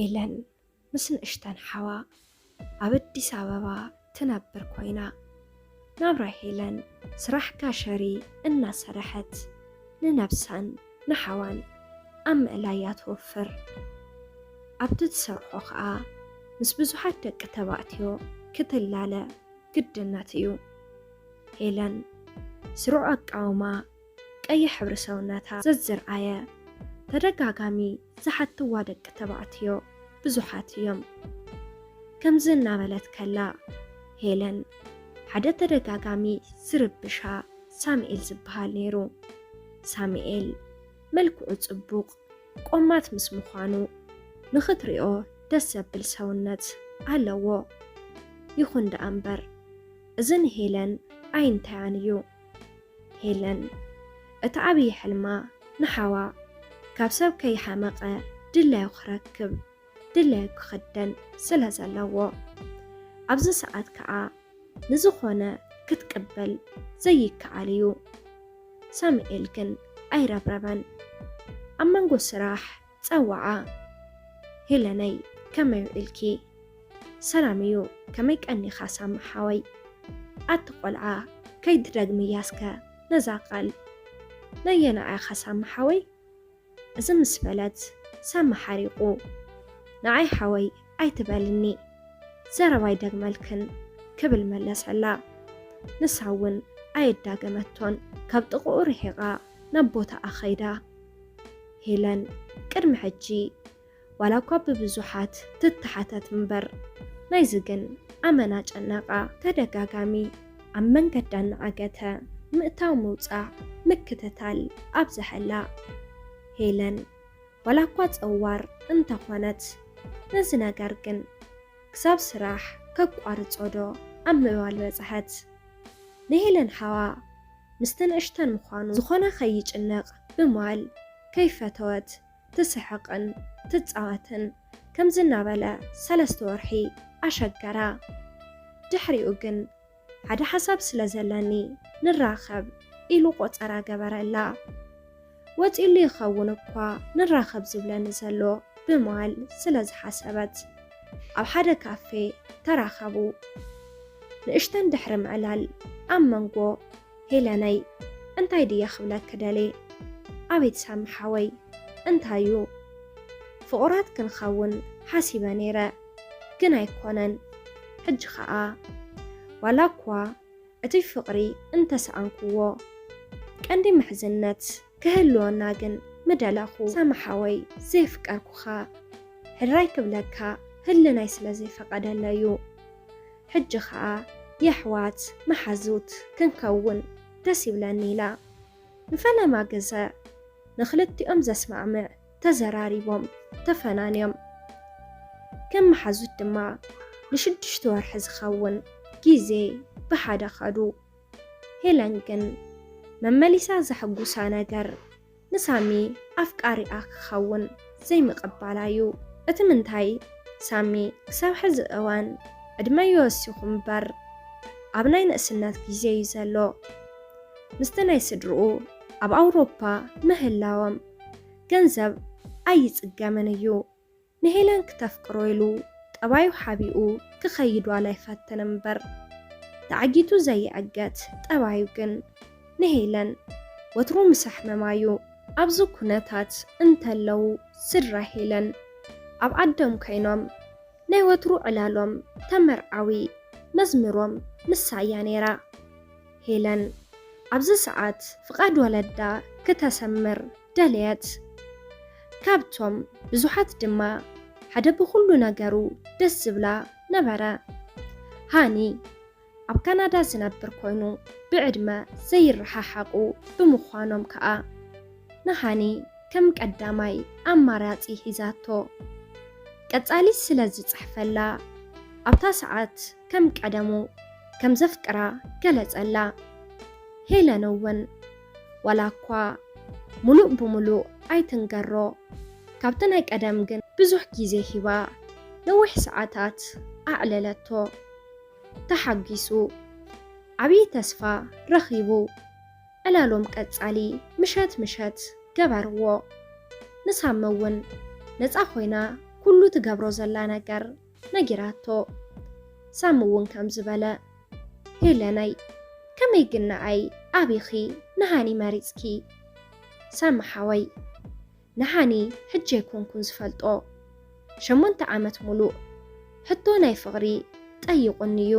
ኤለን ምስ ንእሽተን ሓዋ ኣብ ኣዲስ ኣበባ ትነብር ኮይና፣ ናብራ ሄለን ስራሕ ጋሸሪ እናሰርሐት ንነብሳን ንሓዋን ኣብ ምእላያ ትወፍር። ኣብቲ ትሰርሖ ከኣ ምስ ብዙሓት ደቂ ተባዕትዮ ክትላለ ግድነት እዩ። ሄለን ስሩዕ ኣቃውማ፣ ቀይሕ ሕብሪ ሰውነታ ዘዝርኣየ፣ ተደጋጋሚ ዝሓትዋ ደቂ ተባዕትዮ ብዙሓት እዮም። ከምዚ እናበለት ከላ፣ ሄለን ሓደ ተደጋጋሚ ዝርብሻ ሳሙኤል ዝበሃል ነይሩ። ሳሙኤል መልክዑ ጽቡቕ፣ ቆማት ምስ ምዃኑ፣ ንኽትሪኦ ደስ ዘብል ሰውነት ኣለዎ። ይኹን ደኣ እምበር፣ እዚ ንሄለን ኣይንታያን እዩ። ሄለን እቲ ዓብዪ ሕልማ ንሓዋ ካብ ሰብ ከይሓመቐ ድላዩ ክረክብ፣ ድላዩ ክኽደን ስለ ዘለዎ፣ ኣብዚ ሰዓት ከኣ ንዝኾነ ክትቅበል ዘይከኣል እዩ። ሳሙኤል ግን ኣይረብረበን። ኣብ መንጎ ስራሕ ጸዋዓ። ሄለነይ፣ ከመይ ውዒልኪ? ሰላም እዩ፣ ከመይ ቀኒኻ ሳሚ ሓወይ? ኣቲ ቆልዓ፣ ከይትደግምያ እስከ ነዛ ቃል። ነየናኣ ኢኻ ሳሚ ሓወይ? እዚ ምስ በለት ሳሚ ሓሪቑ፣ ንዓይ ሓወይ ኣይትበልኒ፣ ዘረባ ኣይደግመልክን ክብል መለሰላ። ንሳ እውን ኣየዳገመቶን፣ ካብ ጥቕኡ ርሒቓ ናብ ቦታኣ ኸይዳ። ሄለን ቅድሚ ሕጂ ዋላ እኳ ብብዙሓት ትተሓተት እምበር፣ ናይዚ ግን ኣመና ጨነቓ። ተደጋጋሚ ኣብ መንገዳ እናዓገተ ምእታው ምውጻእ ምክትታል ኣብዝሐላ። ሄለን ዋላ እኳ ጸዋር እንተኾነት፣ ነዚ ነገር ግን ክሳብ ስራሕ ከቋርጾ ዶ ኣብ ምባል በጽሐት። ንሄለን ሓዋ ምስቲ ንእሽተን ምዃኑ ዝኾነ ከይጭነቕ ብምባል ከይፈተወት ትስሕቕን ትጻወትን ከምዚ እናበለ ሰለስተ ወርሒ ኣሸገራ። ድሕሪኡ ግን ሓደ ሓሳብ ስለ ዘለኒ ንራኸብ ኢሉ ቆጸራ ገበረላ። ወጺሉ ይኸውን እኳ ንራኸብ ዝብለኒ ዘሎ ብምባል ስለ ዝሓሰበት ኣብ ሓደ ካፌ ተራኸቡ። ንእሽተን ድሕሪ ምዕላል ኣብ መንጎ ሄለነይ፣ እንታይ ድየ ክብለኪ ደልየ? ኣቤት ሳሚ ሓወይ፣ እንታይ እዩ? ፍቑራት ክንኸውን ሓሲበ ነይረ፣ ግን ኣይኮነን። ሕጂ ኸኣ ዋላ እኳ እቲ ፍቕሪ እንተሰኣንክዎ፣ ቀንዲ ምሕዝነት ክህልወና ግን ምደለኹ። ሳሚ ሓወይ፣ ዘየፍቀርኩኻ ሕራይ ክብለካ ህልናይ ስለ ዘይፈቐደለዩ። ሕጂ ኸኣ የሕዋት መሓዙት ክንከውን ደስ ይብለኒ ኢላ። ንፈለማ ግዘ ንኽልቲኦም ዘስማዕምዕ ተዘራሪቦም ተፈናንዮም። ከም መሓዙት ድማ ንሽዱሽተ ወርሒ ዝኸውን ግዜ ብሓደ ኸዱ። ሄለን ግን መመሊሳ ዘሐጉሳ ነገር ንሳሚ ኣፍቃሪኣ ክኸውን ዘይምቕባላ እዩ። እቲ ምንታይ፣ ሳሚ ክሳብ ሕዚ እዋን ዕድመ ይወሲኹ እምበር ኣብ ናይ ንእስነት ግዜ እዩ ዘሎ። ምስቲ ናይ ስድርኡ ኣብ ኣውሮፓ ምህላዎም ገንዘብ ኣይጽገምን እዩ። ንሄለን ክተፍቅሮ ኢሉ ጠባዩ ሓቢኡ ክኸይድ ዋላ ይፈትን እምበር፣ ተዓጊቱ ዘይዕገት ጠባዩ ግን ንሄለን ወትሩ ምስ ኣሕመማዩ። ኣብዚ ኩነታት እንተለዉ ስድራ ሄለን ኣብ ዓዶም ኮይኖም ናይ ወትሩ ዕላሎም ተመርዓዊ መዝሙሮም ንሳ እያ ነይራ። ሄለን ኣብዚ ሰዓት ፍቓድ ወለዳ ክተሰምር ደለየት። ካብቶም ብዙሓት ድማ ሓደ ብኹሉ ነገሩ ደስ ዝብላ ነበረ። ሃኒ ኣብ ካናዳ ዝነብር ኮይኑ ብዕድመ ዘይረሓሓቑ ብምዃኖም ከኣ ንሃኒ ከም ቀዳማይ ኣማራጺ ሒዛቶ። ቀጻሊ ስለ ዝጽሕፈላ ኣብታ ሰዓት ከም ቀደሙ ከም ዘፍቅራ ገለጸላ። ሄለን እውን ዋላ እኳ ሙሉእ ብሙሉእ ኣይትንገሮ፣ ካብቲ ናይ ቀደም ግን ብዙሕ ግዜ ሂባ ነዊሕ ሰዓታት ኣዕለለቶ። ተሓጒሱ ዓብዪ ተስፋ ረኺቡ። ዕላሎም ቀጻሊ ምሸት ምሸት ገበርዎ። ንሳሚ እውን ነጻ ኮይና ኩሉ ትገብሮ ዘላ ነገር ነጊራቶ። ሳሚ እውን ከምዚ በለ፣ ሄለነይ፣ ከመይ ግን ንዓይ ኣቢኺ ንሃኒ መሪጽኪ? ሳሚ ሓወይ፣ ንሃኒ ሕጂ ኣይኮንኩን ዝፈልጦ። ሸሞንተ ዓመት ሙሉእ ሕቶ ናይ ፍቕሪ ጠይቑኒ እዩ።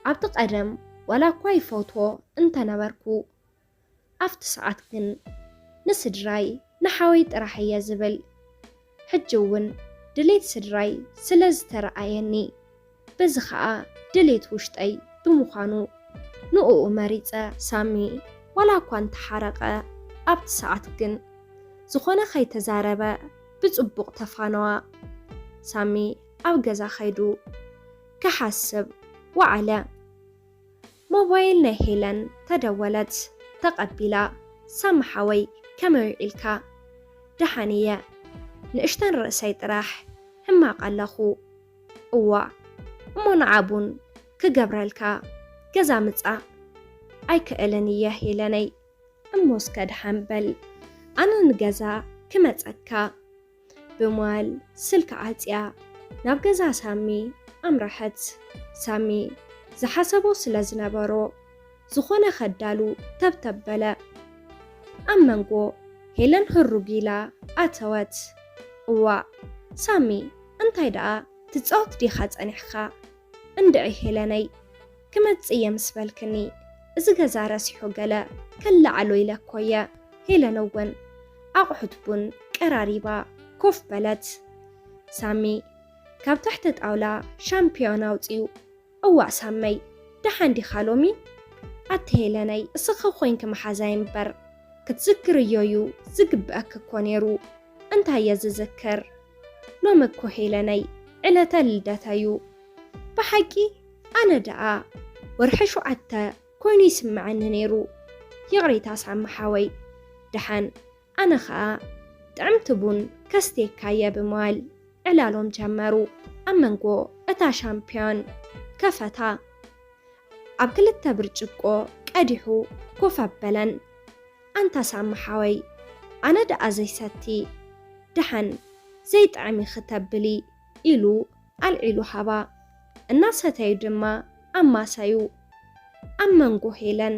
ኣብቲ ቀደም ዋላ እኳ ይፈትዎ እንተነበርኩ፣ ኣብቲ ሰዓት ግን ንስድራይ ንሓወይ ጥራሕ እየ ዝብል። ሕጂ እውን ድሌት ስድራይ ስለ ዝተረኣየኒ፣ በዚ ኸኣ ድሌት ውሽጠይ ብምዃኑ ንእኡ መሪጸ። ሳሚ ዋላ እኳ እንተሓረቐ፣ ኣብቲ ሰዓት ግን ዝኾነ ከይተዛረበ ብጽቡቕ ተፋነዋ። ሳሚ ኣብ ገዛ ከይዱ ክሓስብ ወዓለ። ሞባይል ናይ ሄለን ተደወለት። ተቐቢላ፣ ሳሚ ሓወይ፣ ከመይ ውዒልካ? ደሓን እየ። ንእሽተን ርእሰይ ጥራሕ ሕማቕ ኣለኹ። እዋ፣ እሞ ንዓ ቡን ክገብረልካ ገዛ ምጻእ? ኣይክእልን እየ ሄለነይ። እሞ እስከ ደሓን በል፣ ኣነ ንገዛ ክመጸካ። ብምባል ስልካ ዓጽያ ናብ ገዛ ሳሚ ኣምረሐት። ሳሚ ዝሓሰቦ ስለ ዝነበሮ፣ ዝኾነ ከዳሉ ተብተብ በለ። ኣብ መንጎ ሄለን ህሩግ ኢላ ኣተወት። እዋእ ሳሚ፣ እንታይ ደኣ ትጻወት ዲኻ ጸኒሕካ? እንድዒ ሄለነይ፣ ክመጽእ እየ ምስ በልክኒ፣ እዚ ገዛ ረሲሑ ገለ ከለዓሎ ኢለ እኮ እየ። ሄለን እውን ኣቑሑት ቡን ቀራሪባ ኮፍ በለት። ሳሚ ካብ ትሕቲ ጣውላ ሻምፒዮን ኣውጺኡ፣ እዋእ ሳመይ፣ ደሓን ዲኻ ሎሚ? ኣቲ ሄለነይ፣ እስኺ ኮይንኪ መሓዛይ እምበር፣ ክትዝክርዮ እዩ ዝግብኣኪ እኮ ነይሩ። እንታይ እየ ዝዝክር? ሎሚ እኮ ሄለነይ፣ ዕለተ ልደተይ እዩ። ብሓቂ? ኣነ ደኣ ወርሒ ሸውዓተ ኮይኑ ይስምዓኒ ነይሩ። ይቕሬታ ሳሚ ሓወይ። ደሓን ኣነ ኸኣ ጥዕምቲ ቡን ከስትየካ እየ ብምባል ዕላሎም ጀመሩ። ኣብ መንጎ እታ ሻምፒዮን ከፈታ ኣብ ክልተ ብርጭቆ ቀዲሑ ኮፍ ኣበለን። ኣንታ ሳሚ ሓወይ፣ ኣነ ደኣ ዘይሰቲ፣ ደሓን ዘይጥዕም ኢኺ ተብሊ፣ ኢሉ ኣልዒሉ ሃባ። እናሰተዩ ድማ ኣማሰዩ። ኣብ መንጎ ሄለን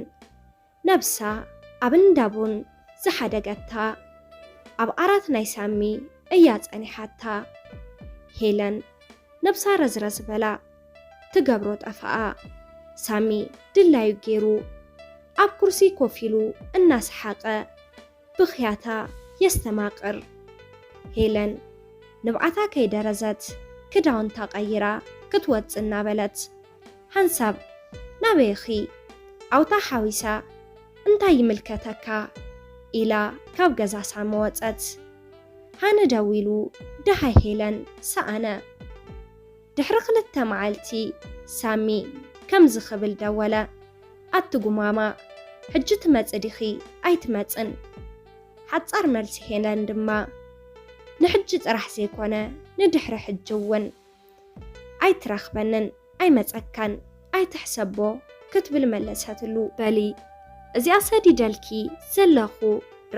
ነብሳ ኣብ እንዳ ቡን ዝሓደገታ፣ ኣብ ዓራት ናይ ሳሚ እያ ጸኒሓታ። ሄለን ነብሳ ረዝረዝ በላ፣ ትገብሮ ጠፈኣ። ሳሚ ድላዩ ገይሩ ኣብ ኩርሲ ኮፍ ኢሉ እናሰሓቐ ብኽያታ የስተማቕር። ሄለን ንብዓታ ከይደረዘት ክዳውንታ ቀይራ ክትወጽእ እናበለት፣ ሓንሳብ ናበይ ኢኺ? ዓውታ ሓዊሳ እንታይ ይምልከተካ? ኢላ ካብ ገዛ ሳሚ ወጸት። ሃኒ ደዊሉ፣ ደሃይ ሄለን፣ ሰኣነ። ድሕሪ ክልተ መዓልቲ ሳሚ ከምዚ ክብል ደወለ። ኣቲ ጉማማ፣ ሕጂ ትመጺ ዲኺ ኣይትመጽን? ሓጻር መልሲ ሄለን ድማ፣ ንሕጂ ጥራሕ ዘይኮነ ንድሕሪ ሕጂ እውን ኣይትረኽበንን፣ ኣይመጸካን፣ ኣይትሕሰቦ ክትብል መለሰትሉ። በሊ፣ እዚኣ ሰዲደልኪ ዘለኹ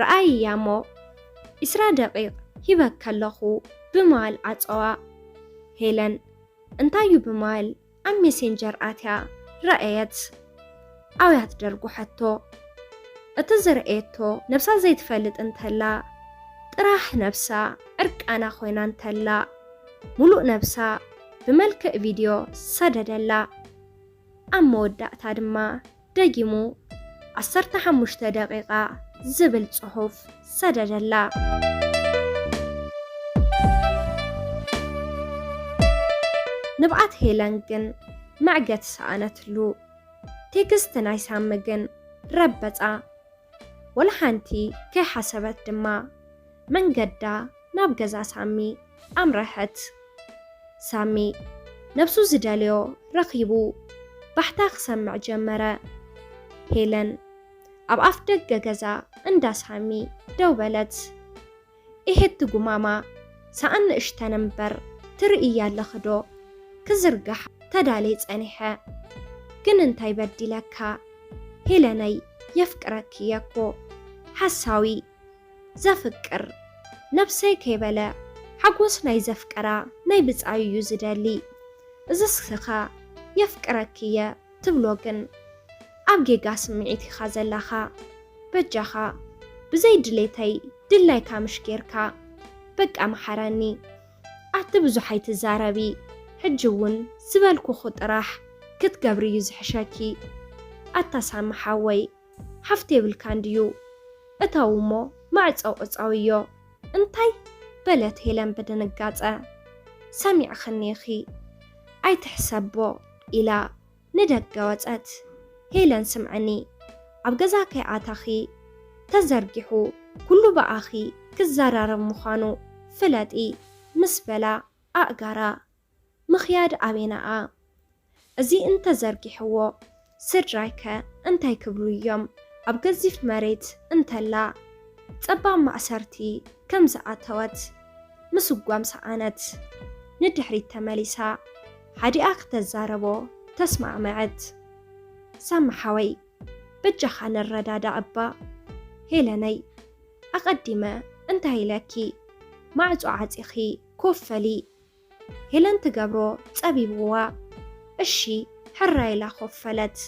ረኣይያ እሞ፣ ዒስራ ደቂቕ ሂበኪ ኣለኹ ብምባል ዓጸዋ። ሄለን እንታይ እዩ ብምባል ኣብ ሜሴንጀር ኣትያ ረኣየት። ኣውያት ደርጉሐቶ። እቲ ዝረኣየቶ ነብሳ ዘይትፈልጥ እንተላ፣ ጥራሕ ነብሳ ዕርቃና ኮይና እንተላ፣ ሙሉእ ነብሳ ብመልክዕ ቪድዮ ሰደደላ። ኣብ መወዳእታ ድማ ደጊሙ ዓሰርተ ሓሙሽተ ደቂቓ ዝብል ጽሑፍ ሰደደላ። ንብዓት ሄለን ግን መዕገቲ ሰኣነትሉ። ቴክስት ናይ ሳሚ ግን ረበጻ። ወላ ሓንቲ ከይሓሰበት ድማ መንገዳ ናብ ገዛ ሳሚ ኣምረሐት። ሳሚ ነብሱ ዝደልዮ ረኺቡ ባሕታ ክሰምዕ ጀመረ። ሄለን ኣብ ኣፍ ደገ ገዛ እንዳ ሳሚ ደው በለት። እሄቲ ጉማማ፣ ሰኣን ንእሽተን እምበር ትርእያ ኣለኺ ዶ? ክዝርጋሕ ተዳልየ ጸኒሐ። ግን እንታይ በዲለካ? ሄለነይ፣ የፍቅረኪ እየ እኮ። ሓሳዊ፣ ዘፍቅር፣ ነብሰይ ከይበለ ሓጎስ ናይ ዘፍቀራ ናይ ብጻዩ እዩ ዝደሊ። እዚ ስኻ የፍቅረኪ እየ ትብሎ ግን ኣብ ጌጋ ስምዒት ኢኻ ዘላኻ። በጃኻ ብዘይ ድሌተይ ድላይካ ምሽ ጌርካ በቃ መሓረኒ። ኣቲ ብዙሕ ኣይትዛረቢ። ሕጂ እውን ዝበልኩኹ ጥራሕ ክትገብሪ እዩ ዝሕሸኪ። ኣታ ሳሚ ሓወይ፣ ሓፍቲ የብልካን ድዩ? እተው እሞ ማዕጸው ዕጸውዮ። እንታይ? በለት ሄለን ብድንጋጸ። ሰሚዕኽኒ ኢኺ፣ ኣይትሕሰቦ ኢላ ንደገ ወጸት። ሄለን ስምዕኒ፣ ኣብ ገዛ ከይኣተኺ ተዘርጊሑ ኩሉ ብኣኺ ክዘራረብ ምዃኑ ፍለጢ ምስ በላ ኣእጋራ ምኽያድ ኣበይናኣ። እዚ እንተዘርጊሕዎ ስድራይከ እንታይ ክብሉ እዮም? ኣብ ገዚፍ መሬት እንተላ ጸባብ ማእሰርቲ ከም ዝኣተወት ምስጓም ሰኣነት። ንድሕሪት ተመሊሳ ሓዲኣ ክተዛረቦ ተስማዕመዐት። ሳሚ ሓወይ፣ በጃኻ ንረዳዳእ እባ። ሄለነይ፣ ኣቐዲመ እንታይ ኢለኪ? ማዕጾ ዓጺኺ ኮፍ በሊ። ሄለን ትገብሮ ጸቢብዋ፣ እሺ ሕራይ ኢላ ኮፍ በለት።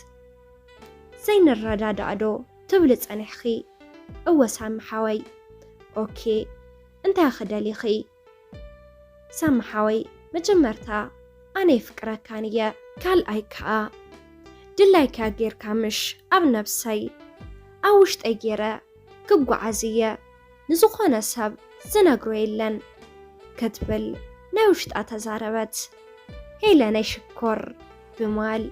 ዘይንረዳዳእ ዶ ትብሊ ጸኒሕኺ? እወ ሳሚ ሓወይ። ኦኬ፣ እንታይ ኢኺ ደሊኺ? ሳሚ ሓወይ፣ መጀመርታ ኣነ የፍቅረካን እየ፣ ካልኣይ ከኣ ድላይካ ጌርካ ምሽ ኣብ ነብሰይ፣ ኣብ ውሽጠይ ጌረ ክጓዓዝ እየ፣ ንዝኾነ ሰብ ዝነግሮ የለን ክትብል ናይ ውሽጣ ተዛረበት። ሄለነይ ሽኮር ብማል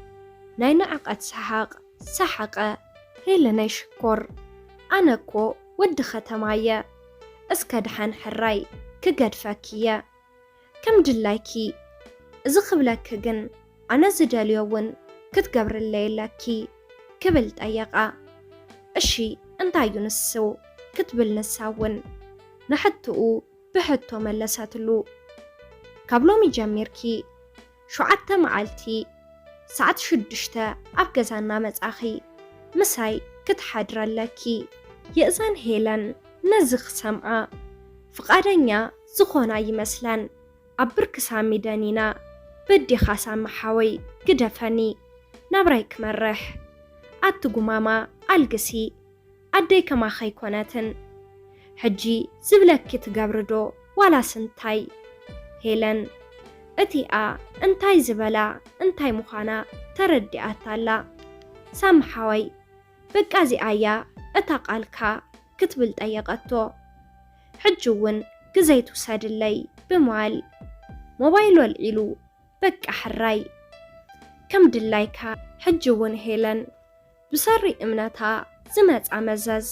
ናይ ንዕቐት ሰሓቕ ሰሓቐ። ሄለነይ ሽኮር፣ ኣነ እኮ ወዲ ከተማ እየ፣ እስከ ደሓን ሕራይ ክገድፈኪ እየ። ከም ድላይኪ። እዚ ክብለኪ ግን ኣነ ዝደልዮ እውን ክትገብርለይ ኣለኪ ክብል ጠየቓ። እሺ እንታይ እዩ ንሱ ክትብል ንሳ እውን ንሕትኡ ብሕቶ መለሰትሉ። ካብ ሎሚ ጀሚርኪ ሸውዓተ መዓልቲ ሰዓት ሽዱሽተ ኣብ ገዛ እናመጻኺ ምሳይ ክትሓድሪ ኣለኪ። የእዛን ሄለን ነዚ ክሰምዓ ፍቓደኛ ዝኾና ይመስላን። ኣብ ብርኪ ሳሚ ደኒና፣ በዴኻ ሳሚ ሓወይ ግደፈኒ፣ ናብራይ ክመርሕ። ኣቲ ጉማማ ኣልግሲ፣ ኣደይ ከማኺ ኣይኮነትን። ሕጂ ዝብለኪ ትገብሪ ዶ ዋላስ እንታይ? ሄለን እቲኣ እንታይ ዝበላ እንታይ ምዃና ተረዲኣታ ኣላ። ሳሚ ሓወይ በቃ እዚኣ እያ እታ ቃልካ ክትብል ጠየቐቶ። ሕጂ እውን ግዜ ኣይትውሰድለይ ብምባል ሞባይሉ ኣልዒሉ በቃ ሕራይ ከም ድላይካ። ሕጂ እውን ሄለን ብሰሪ እምነታ ዝመጻ መዘዝ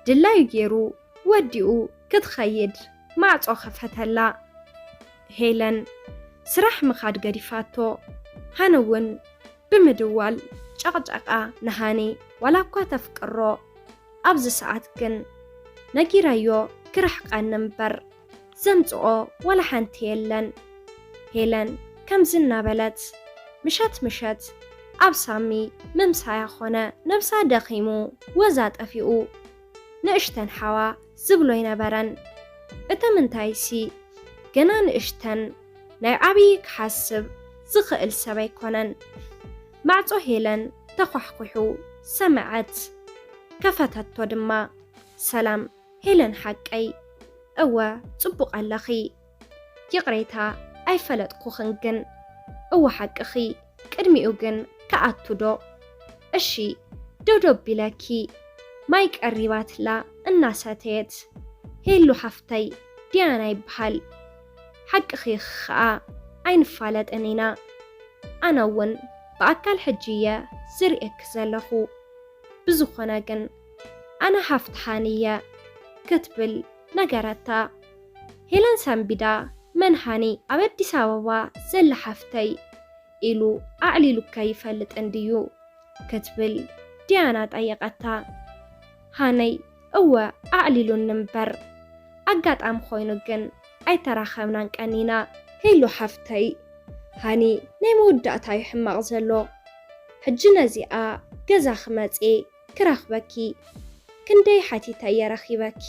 ድላዩ ገይሩ ወዲኡ ክትኸይድ ማዕጾ ከፈተላ። ሄለን ስራሕ ምኻድ ገዲፋቶ። ሃኒ እውን ብምድዋል ጨቕጨቓ ንሃኒ ዋላ እኳ ተፍቅሮ። ኣብዚ ሰዓት ግን ነጊረዮ ክርሕቐኒ እምበር ዘምጽኦ ዋላ ሓንቲ የለን። ሄለን ከምዚ እናበለት ምሸት ምሸት ኣብ ሳሚ ምምሳያ ኾነ ነብሳ ደኺሙ ወዛ ጠፊኡ። ንእሽተን ሓዋ ዝብሎ ኣይነበረን። እተ ምንታይሲ ገና ንእሽተን ናይ ዓብዪ ክሓስብ ዝኽእል ሰብ ኣይኮነን። ማዕጾ ሄለን ተዃሕኲሑ ሰመዐት። ከፈተቶ ድማ። ሰላም ሄለን ሓቀይ? እወ ጽቡቕ ኣለኺ። ይቕሬታ ኣይፈለጥኩኽን ግን። እወ ሓቅኺ። ቅድሚኡ ግን ክኣቱ ዶ? እሺ ዶብ ዶብ ኢለኪ ማይ ቀሪባትላ እናሰተየት። ሄሉ ሓፍተይ ዲያና ይበሃል። ሓቅኺ ኸኣ ኣይንፋለጥን ኢና። ኣነ እውን ብኣካል ሕጂ እየ ዝርእየኪ ዘለኹ። ብዝኾነ ግን ኣነ ሓፍቲ ሃኒ እየ ክትብል ነገረታ። ሄለን ሰንቢዳ መን ሃኒ ኣብ ኣዲስ ኣበባ ዘላ ሓፍተይ ኢሉ ኣዕሊሉካ ይፈልጥ እንድዩ ክትብል ዲያና ጠየቐታ። ሃነይ እወ ኣዕሊሉኒ እምበር ኣጋጣሚ ኮይኑ ግን ኣይተራኸብናን ቀኒና። ሄሉ ሓፍተይ ሃኒ ናይ መወዳእታ እዩ ሕማቕ ዘሎ። ሕጂ ነዚኣ ገዛ ክመጽእ ክረኽበኪ ክንደይ ሓቲተ እየ ረኺበኪ።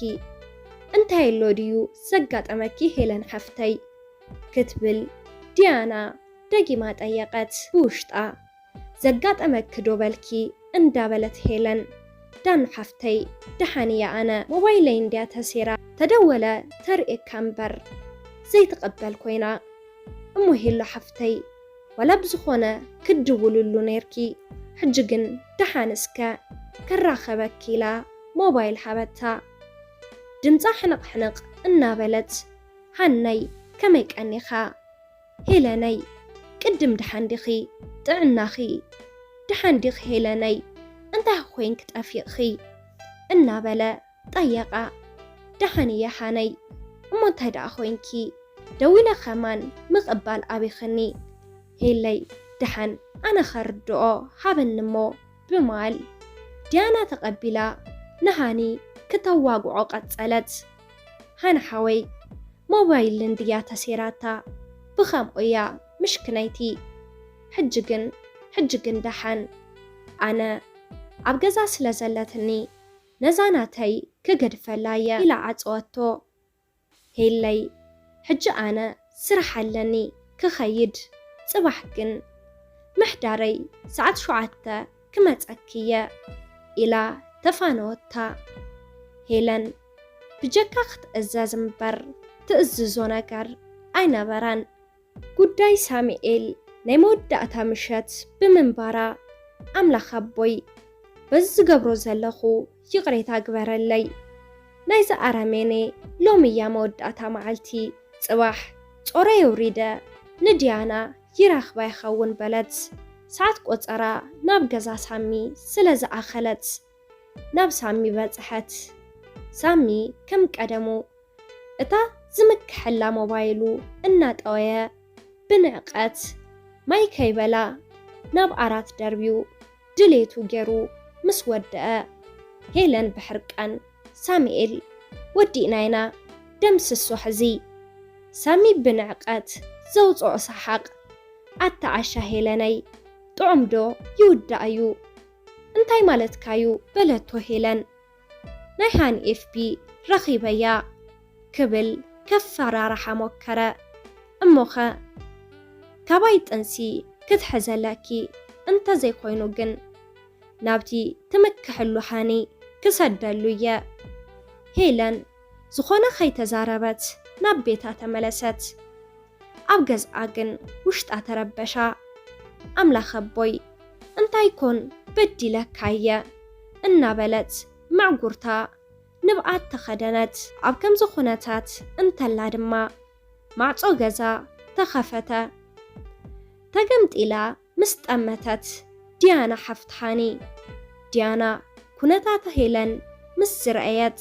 እንታይ ኣሎ ድዩ ዘጋጠመኪ ሄለን ሓፍተይ? ክትብል ዲያና ደጊማ ጠየቐት ብውሽጣ። ዘጋጠመኪ ዶ በልኪ? እንዳበለት ሄለን። ዳኑ ሓፍተይ፣ ደሓን እየ ኣነ። ሞባይለይ እንድያ ተሴራ፣ ተደወለ ተርእየካ እምበር ዘይትቕበል ኮይና። እሞ ሄሎ ሓፍተይ፣ ዋላ ብዝኾነ ክትድውልሉ ነይርኪ፣ ሕጂ ግን ደሓን እስከ ክራኸበኪ ኢላ ሞባይል ሃበታ። ድምጻ ሕንቕ ሕንቕ እናበለት፣ ሃነይ፣ ከመይ ቀኒኻ? ሄለነይ፣ ቅድም ደሓን ዲኺ? ጥዕናኺ ደሓን ዲኺ ሄለነይ? እንታይ ኮይንኪ ጠፊቕኺ? እናበለ ጠየቓ። ደሓን እየ ሃነይ። እሞ እንታይ ደኣ ኮይንኪ? ደዊለ ከማን ምቕባል ኣቢኽኒ። ሄለይ፣ ደሓን ኣነ ኸርድኦ ሃበኒ እሞ ብማል። ዲያና ተቐቢላ ንሃኒ ክተዋግዖ ቀጸለት። ሃኒ ሓወይ፣ ሞባይል እንድያ ተሴራታ፣ ብኸምኡ እያ ምሽክነይቲ። ሕጂ ግን፣ ሕጂ ግን ደሓን። ኣነ ኣብ ገዛ ስለ ዘለትኒ፣ ነዛ ናተይ ክገድፈላ እየ ኢላ ዓጸወቶ። ሄለይ፣ ሕጂ ኣነ ስራሕ ኣለኒ ክኸይድ፣ ጽባሕ ግን ምሕዳረይ ሰዓት ሸውዓተ ክመጸኪ እየ ኢላ ተፋነወታ። ሄለን፣ ብጀካ ክትእዘዝ እምበር ትእዝዞ ነገር ኣይነበራን። ጉዳይ ሳሙኤል ናይ መወዳእታ ምሸት ብምንባራ፣ ኣምላኽ ኣቦይ፣ በዚ ዝገብሮ ዘለኹ ይቕሬታ ግበረለይ። ናይዚ ኣረሜኔ ሎሚ እያ መወዳእታ መዓልቲ። ጽባሕ ጾረይ ኣውሪደ ንድያና ይረኽባ ይኸውን በለት። ሰዓት ቆጸራ ናብ ገዛ ሳሚ ስለ ዝኣኸለት፣ ናብ ሳሚ በጽሐት። ሳሚ ከም ቀደሙ እታ ዝምክሐላ ሞባይሉ እናጠወየ ብንዕቀት ማይ ከይበላ ናብ ዓራት ደርብዩ ድሌቱ ገይሩ ምስ ወደአ፣ ሄለን ብሕርቃን፣ ሳሙኤል፣ ወዲእና ኢና፣ ደምስሶ ሕዚ። ሳሚ ብንዕቀት ዘውጽኦ ሰሓቕ፣ ኣታ ዓሻ ሄለነይ፣ ጥዑም ዶ ይውዳእ እዩ? እንታይ ማለትካዩ? በለቶ ሄለን። ናይ ሃኒ ኤፍቢ ረኺበያ ክብል ከፈራርሓ ሞከረ። እሞኸ ካባይ ጥንሲ ክትሕዘለኪ እንተዘይኮይኑ ግን ናብቲ ትምክሕሉ ሃኒ ክሰደሉ እየ። ሄለን ዝኾነ ከይተዛረበት ናብ ቤታ ተመለሰት። ኣብ ገዝኣ ግን ውሽጣ ተረበሻ። ኣምላኽ ኣቦይ፣ እንታይ ኮን በዲለካ እየ እናበለት መዕጉርታ ንብዓት ተኸደነት። ኣብ ከምዚ ኩነታት እንተላ ድማ ማዕጾ ገዛ ተኸፈተ። ተገምጢላ ምስ ጠመተት ዲያና ሓፍቲ ሃኒ። ዲያና ኩነታት ሄለን ምስ ዝረኣየት፣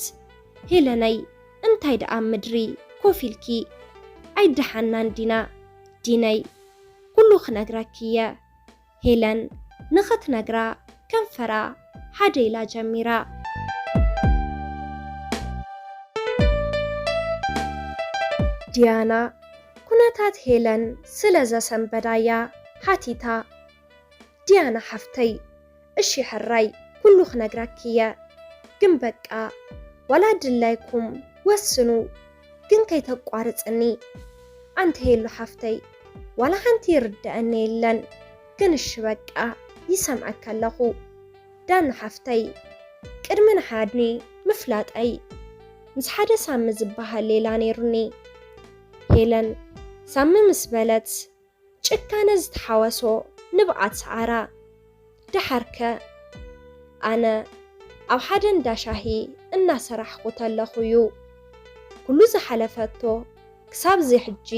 ሄለነይ፣ እንታይ ደኣ ምድሪ ኮፍ ኢልኪ? ኣይደሓናን ዲና? ዲነይ፣ ኩሉ ክነግረኪ እየ። ሄለን ንኽትነግራ ከንፈራ ሓደ ኢላ ጀሚራ። ዲያና ኩነታት ሄለን ስለ ዘሰንበዳያ ሓቲታ፣ ዲያና ሓፍተይ፣ እሺ ሕራይ፣ ኩሉ ክነግረኪ እየ። ግን በቃ ዋላ ድላይኩም ወስኑ፣ ግን ከይተቋርጽኒ። ኣንቲ ሄሉ ሓፍተይ፣ ዋላ ሓንቲ ይርደኣኒ የለን፣ ግን እሺ በቃ ይሰምዐካ ኣለኹ። ዳኑ ሓፍተይ፣ ቅድሚ ንሓድኒ ምፍላጠይ ምስ ሓደ ሳሚ ዝበሃል ሌላ ነይሩኒ። ሄለን ሳሚ ምስ በለት ጭካነ ዝተሓወሶ ንብዓት ሰዓራ። ደሓርከ ኣነ ኣብ ሓደ እንዳ ሻሂ እናሰራሕኹ ተለኹ እዩ ኩሉ ዝሓለፈቶ ክሳብ እዚ ሕጂ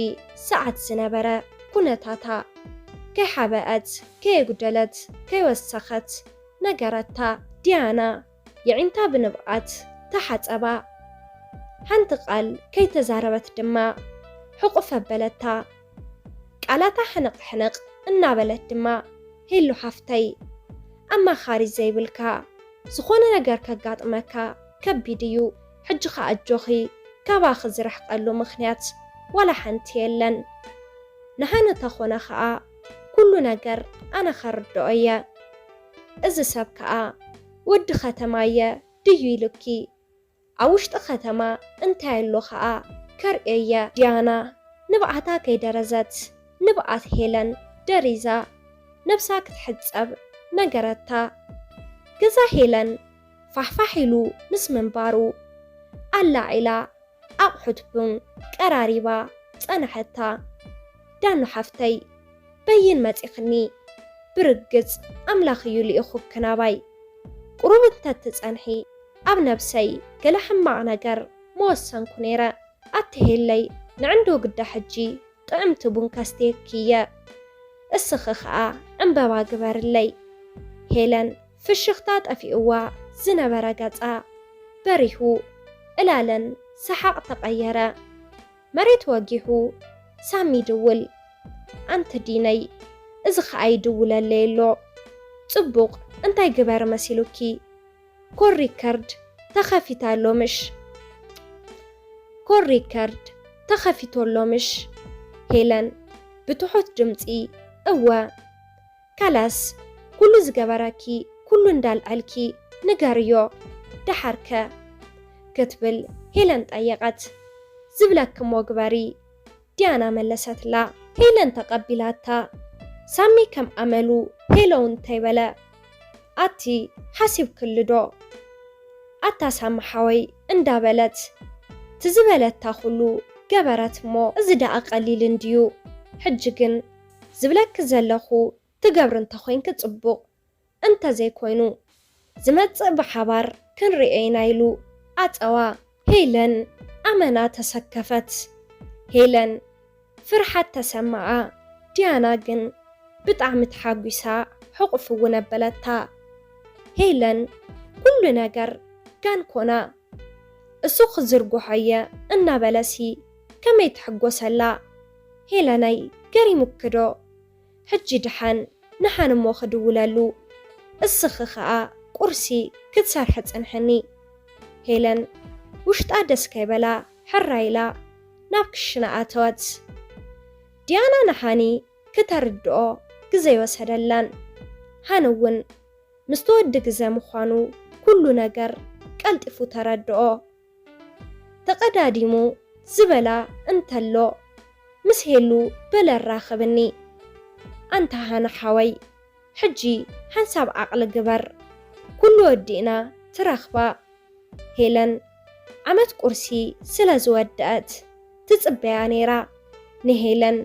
ሰዓት ዝነበረ ኩነታታ ከይሓበአት ከየጉደለት ከይወሰኸት ነገረታ። ዲያና የዒንታ ብንብዓት ተሓጸባ። ሓንቲ ቃል ከይተዛረበት ድማ ሕቑፍ ኣበለታ። ቃላታ ሕንቕ ሕንቕ እናበለት ድማ፣ ሄሉ ሓፍተይ፣ ኣማኻሪ ዘይብልካ፣ ዝኾነ ነገር ከጋጥመካ ከቢድ እዩ። ሕጂ ኸኣ ኣጆኺ፣ ካባኺ ዝርሕቀሉ ምኽንያት ዋላ ሓንቲ የለን። ንሃኒ ተኾነ ኸኣ ኩሉ ነገር ኣነ ኸርድኦ እየ። እዚ ሰብ ከኣ ወዲ ኸተማ እየ ድዩ ኢሉኪ? ኣብ ውሽጢ ከተማ እንታይ ኣሎ ኸኣ ከርእየየ። ዲያና ንብዓታ ከይደረዘት ንብዓት ሄለን ደሪዛ ነብሳ ክትሕጸብ ነገረታ። ገዛ ሄለን ፋሕፋሕ ኢሉ ምስ ምንባሩ ኣላዒላ ኣቕሑት ቡን ቀራሪባ ጸንሐታ። ዳኑ ሓፍተይ በይን መጺኽኒ፣ ብርግጽ ኣምላኽ እዩ ልኢኹኪ ናባይ። ቁሩብ እንተትጸንሒ ኣብ ነብሰይ ገለ ሕማቕ ነገር መወሰንኩ ነይረ። ኣቲ ሄለይ ንዕንዶ ግዳ ሕጂ ጥዕምቲ ቡን ከስትየኪ እየ። እስኺ ኸኣ ዕምበባ ግበርለይ። ሄለን ፍሽኽታ ጠፊእዋ ዝነበረ ገጻ በሪሁ፣ ዕላለን ሰሓቕ ተቐየረ። መሬት ወጊሑ ሳሚ ይድውል። ኣንቲ ዲነይ፣ እዚ ኸኣ ይድውለለይ ኣሎ። ጽቡቕ፣ እንታይ ግበሪ መሲሉኪ? ኮር ሪከርድ ተኸፊታ ኣሎ ምሽ? ኮር ሪከርድ ተኸፊቱ ኣሎ ምሽ? ሄለን ብትሑት ድምጺ፣ እወ። ካላስ፣ ኩሉ ዝገበረኪ፣ ኩሉ እንዳልዐልኪ ንገርዮ፣ ደሓርከ? ክትብል ሄለን ጠየቐት። ዝብለኪ እሞ ግበሪ፣ ዲያና መለሰትላ። ሄለን ተቐቢላታ። ሳሚ ከም ኣመሉ ሄሎ እንተይበለ፣ ኣቲ ሓሲብክሉ ዶ? ኣታ ሳሚ ሓወይ እንዳበለት፣ ትዝበለታ ኩሉ ገበረት እሞ፣ እዚ ደኣ ቀሊል እንድዩ። ሕጂ ግን ዝብለኪ ዘለኹ ትገብሪ እንተኾይንኪ ጽቡቕ፣ እንተዘይኮይኑ ዝመጽእ ብሓባር ክንርእዮ ኢና ኢሉ ኣጸዋ። ሄለን ኣመና ተሰከፈት። ሄለን ፍርሓት ተሰማዓ። ዲያና ግን ብጣዕሚ ተሓጒሳ ሕቑፍ እውን ኣበለታ። ሄለን ኩሉ ነገር ጋን ኮና። እሱ ክዝርግሖ እየ እናበለሲ ከመይ ትሕጎሰላ? ሄለነይ ገሪሙኪ ዶ? ሕጂ ደሓን ንሓን እሞ ክድውለሉ፣ እስኺ ኸኣ ቁርሲ ክትሰርሒ ጽንሕኒ። ሄለን ውሽጣ ደስ ከይበላ ሕራይ ኢላ ናብ ክሽነ ኣተወት። ዲያና ንሃኒ ክተርድኦ ግዜ ኣይወሰደላን። ሃኒ እውን ምስቲ ወዲ ግዜ ምዃኑ ኩሉ ነገር ቀልጢፉ ተረድኦ። ተቐዳዲሙ ዝበላ እንተሎ፣ ምስ ሄሉ በል ኣራኽብኒ። ኣንታ ሃኒ ሓወይ፣ ሕጂ ሓንሳብ ዓቕሊ ግበር፣ ኩሉ ወዲእና ትረኽባ። ሄለን ዓመት ቁርሲ ስለ ዝወደአት ትጽበያ ነይራ። ንሄለን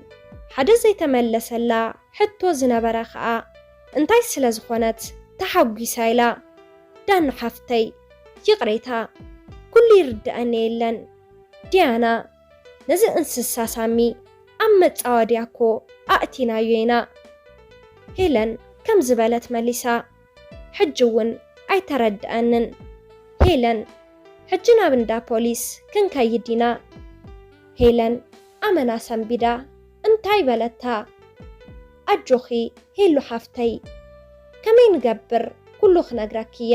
ሓደ ዘይተመለሰላ ሕቶ ዝነበረ ኸኣ እንታይ ስለ ዝኾነት ተሓጒሳ ኢላ፣ ዳኑ ሓፍተይ፣ ይቕሬታ፣ ኩሉ ይርድኣኒ የለን። ዲያና፣ ነዚ እንስሳ ሳሚ ኣብ መጻወድያ እኮ ኣእቲናዮ ኢና። ሄለን ከምዚ በለት መሊሳ። ሕጂ እውን ኣይተረድኣንን። ሄለን፣ ሕጂ ናብ እንዳ ፖሊስ ክንከይድ ኢና። ሄለን ኣመና ሰንቢዳ እንታይ በለታ? ኣጆኺ ሄሉ ሓፍተይ፣ ከመይ ንገብር ኩሉ ክነግረኪ እየ።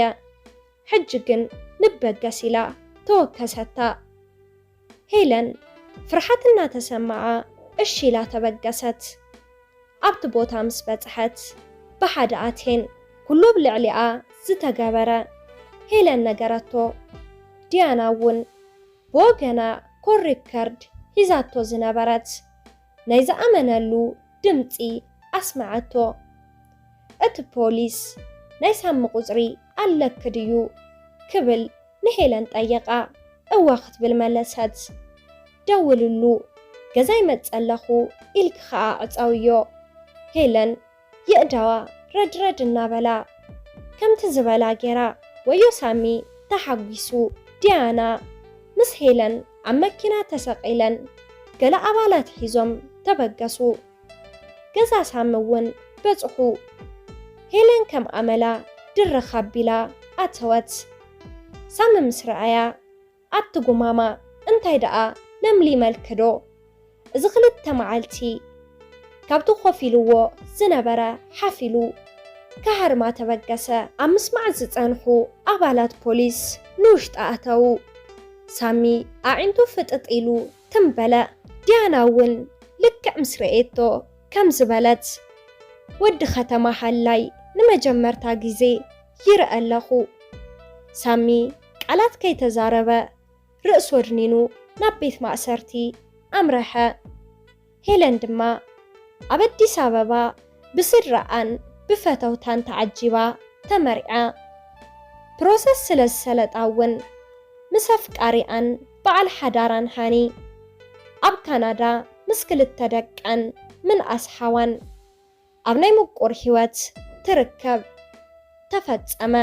ሕጂ ግን ንበገስ ኢላ ተወከሰታ። ሄለን ፍርሓት እናተሰምዓ እሺ ኢላ ተበገሰት። ኣብቲ ቦታ ምስ በጽሐት ብሓደ ኣትየን ኩሉ ኣብ ልዕሊኣ ዝተገበረ ሄለን ነገረቶ። ዲያና እውን ብወገና ኮር ሪከርድ ሒዛቶ ዝነበረት ናይ ዝኣመነሉ ድምጺ ኣስመዐቶ። እቲ ፖሊስ ናይ ሳሚ ቁጽሪ ኣለኪ ድዩ ክብል ንሄለን ጠየቓ። እወ ክትብል መለሰት። ደውልሉ፣ ገዛ ይመጽእ ኣለኹ ኢልኪ ኸኣ ዕጸውዮ። ሄለን የእዳዋ ረድረድ እናበላ ከምቲ ዝበላ ጌራ። ወዮ ሳሚ ተሓጒሱ። ዲያና ምስ ሄለን ኣብ መኪና ተሰቒለን ገለ ኣባላት ሒዞም ተበገሱ። ገዛ ሳሚ እውን በጽሑ። ሄለን ከም ኣመላ ድርኽ ኣቢላ ኣተወት። ሳሚ ምስ ረኣያ ኣቲ ጉማማ እንታይ ደኣ ለምሊመልኪ ዶ? እዚ ክልተ መዓልቲ ካብቲ ኮፍ ኢልዎ ዝነበረ ሓፍ ኢሉ ክሃርማ ተበገሰ። ኣብ ምስማዕ ዝጸንሑ ኣባላት ፖሊስ ንውሽጢ ኣተዉ። ሳሚ ኣዒንቱ ፍጥጥ ኢሉ ትም በለ። ዲያና እውን ልክዕ ምስ ረኤቶ ከምዚ በለት፣ ወዲ ከተማ ሃላይ ንመጀመርታ ግዜ ይርእ ኣለኹ። ሳሚ ቃላት ከይተዛረበ ርእሱ ኣድኒኑ ናብ ቤት ማእሰርቲ ኣምረሐ። ሄለን ድማ ኣብ ኣዲስ ኣበባ ብስድራኣን ብፈተውታን ተዓጂባ ተመርዓ። ፕሮሰስ ስለ ዝሰለጣ እውን ምስ ኣፍቃሪኣን በዓል ሓዳራን ሃኒ ኣብ ካናዳ ምስ ክልተ ደቀን ምንኣስ ሓዋን ኣብ ናይ ምቁር ህይወት ትርከብ። ተፈጸመ።